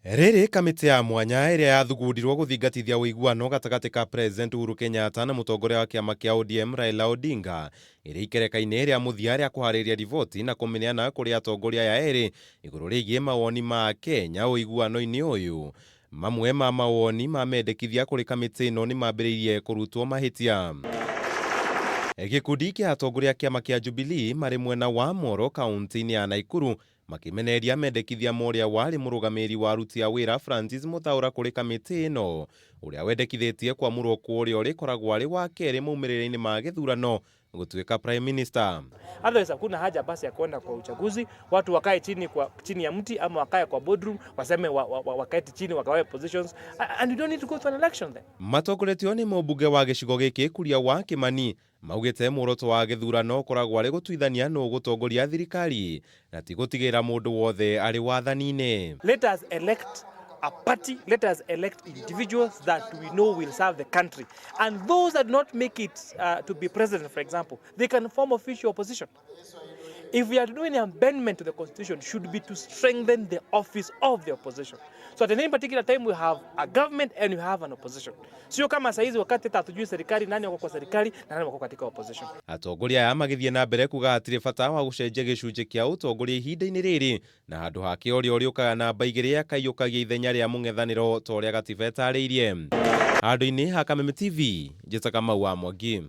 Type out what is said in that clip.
Rĩrĩ kamĩtĩ ya mwanya ĩrĩa yathugundirwo gũthingatithia ũiguano gatagatĩ ka President Uhuru Kenyatta na mũtongoria wa kĩama kĩa ODM Raila Odinga ĩrĩ ikereka-inĩ rĩa mũthia rĩa kũharĩrĩria riboti na kũmĩneana kũrĩ atongoria aya erĩ igũrũ rĩgiĩ mawoni ma Kenya ũiguano-inĩ ũyũ. Mamwe ma mawoni ma mendekithia kũrĩ kamĩtĩ ĩno nĩ mambĩrĩirie kũrutwo mahĩtia. Gĩkundi kĩa atongoria a kĩama kĩa Jubilee marĩ mwena wa Moro kaunti-inĩ ya Naikuru makĩmenereria mendekithia ma ũrĩa warĩ mũrũgamĩrĩri wa aruti a wĩra Francis Muthaura kũrĩ kamĩtĩ ĩno, ũrĩa wendekithĩtie kwamũrwo kwa ũrĩa ũrĩkoragwo arĩ wa kerĩ maumĩrĩra-inĩ ma gĩthurano gũtuĩka Prime Minister. Otherwise hakuna haja basi ya kwenda kwa uchaguzi, watu wakae chini kwa chini ya mti ama wakae kwa boardroom waseme waketi chini wagawe positions, and you don't need to go to an election then. Matongoretio nĩ mũmbunge wa gĩcigo gĩkĩ Kuria wa Kĩmani maugĩte muoroto wa gĩthurano ũkoragwo arĩ gũtuithania nũ ũgũtongoria thirikari na ti gũtigĩrĩra mũndũ wothe arĩ wathani-inĩ. Let us elect a party, let us elect individuals that we know will serve the country. And those that do not make it to be president, for example, they can form official opposition. If we are to do any amendment to the constitution, should be to strengthen the office of the opposition. So at any particular time we have a government and we have an opposition. Sio kama saizi wakati hata hatujui serikali, nani wako kwa serikali na nani wako katika opposition. Atongoria aya magĩthiĩ na mbere kuga hatirĩ bata wa gũcenjia gĩcunjĩ kĩa ũtongoria ihinda-inĩ rĩrĩ na handũ hake ũrĩa ũrĩũkaga namba igĩrĩ akaiyũkagia ithenya rĩa mũng'ethanĩro ta ũrĩa gatiba ĩtarĩirie. Handũ-inĩ ha Kameme TV, njĩtaga Kamau wa Mwangi.